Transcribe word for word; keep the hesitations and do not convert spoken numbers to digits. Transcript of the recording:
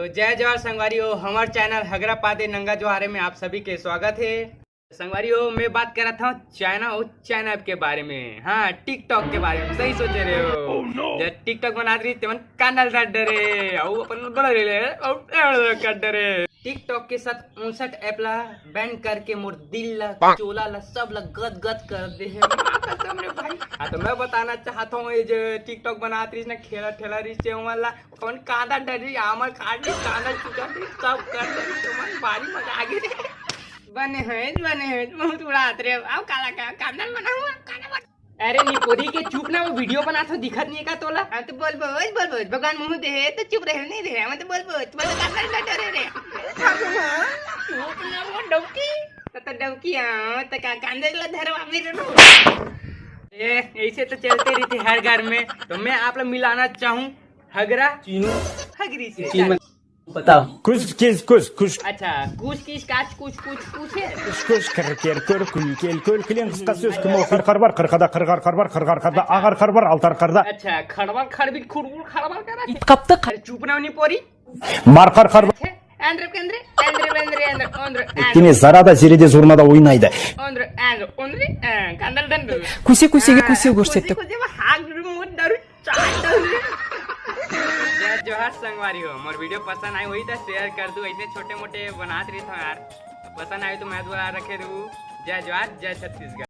जय जोहार संगवारी हो, हमर चैनल हगरा पादे नंगा जोहारे में आप सभी के स्वागत है। संगवारी हो, मैं बात करत हूँ चाइना और चाइना के बारे में, हाँ, टिकटॉक के बारे में। सही सोचे रहे हो। जब टिकटॉक बनात रही तेमन कांदा ल डरे और अपन बड़ा ले ले और कर डरे। टिकटॉक के साथ उनसठ ऐप ला बैन करके मोर दिल ला, चोला ला, सब ला गद गद कर दे है। माँ कसम रे भाई। हाँ, तो मैं बताना चाहता हूँ, ये जो टिकटॉक बनात रही ना, खेला ठेला रही से वाला, कौन कांदा डरी, आमल खाट ली, कांदा चुचा ली, सब कर दे, तो मन भारी मजा आ गई रे। बने हैं, बने हैं, बहुत उड़ात रे। अब काला का कांदा बनाऊँ, अब कांदा बना। अरे निपोरी के चुप ना, वो वीडियो बनात हो, दिखत नहीं है का तोला? हाँ तो बोल बोल, बोल बोल, भगवान मुंह दे है तो चुप रहे नहीं रहे, मैं तो बोल बोल, तुम्हारे कांदा डरे रे। चुप ना वो डौकी, तो, तो डौकी, हाँ, तो का कांदा ला धरवा मेरे रो। ए, ऐसे तो चलते रहते हर घर में। तो मैं आप लोग मिलाना चाहूँ हगरा चीनू हगरी से। चीनू पता। कुछ किस कुछ कुछ अच्छा, कुछ किस काच कुछ कुछ कुछ है। कुछ कुछ कर कर कर कुल केल कुल कुल कुछ कस कुछ कमो कर कर बर कर खदा कर कर कर बर कर कर खदा आगर कर बर अलतर कर दा। अच्छा, खड़बर खड़बिट खुड़बुड़ खड़बर करा। कब तक? अरे चुप ना होनी पोरी। मार कर कर। अच्छा, एंद्र केंद्र एंद्र बेंद्र एंद्र ओंद्र एंद्र। Tienes zarada ziridi zurnada oynaydı. ओंद्र एंद्र ओंद्र, अ, कांदल डंड। कुसे कुसे के कुसे गुरसे कुसे तो। कुसे वो हाग मोट दारू चाट दारू। जय जोहार संगवारी हो, मोर वीडियो पसंद आए हुई तो शेयर कर दू। ऐसे छोटे मोटे बनात रही था यार, पसंद आए तो मैं द्वारा रखे रहू। जय जोहार, जय छत्तीसगढ़।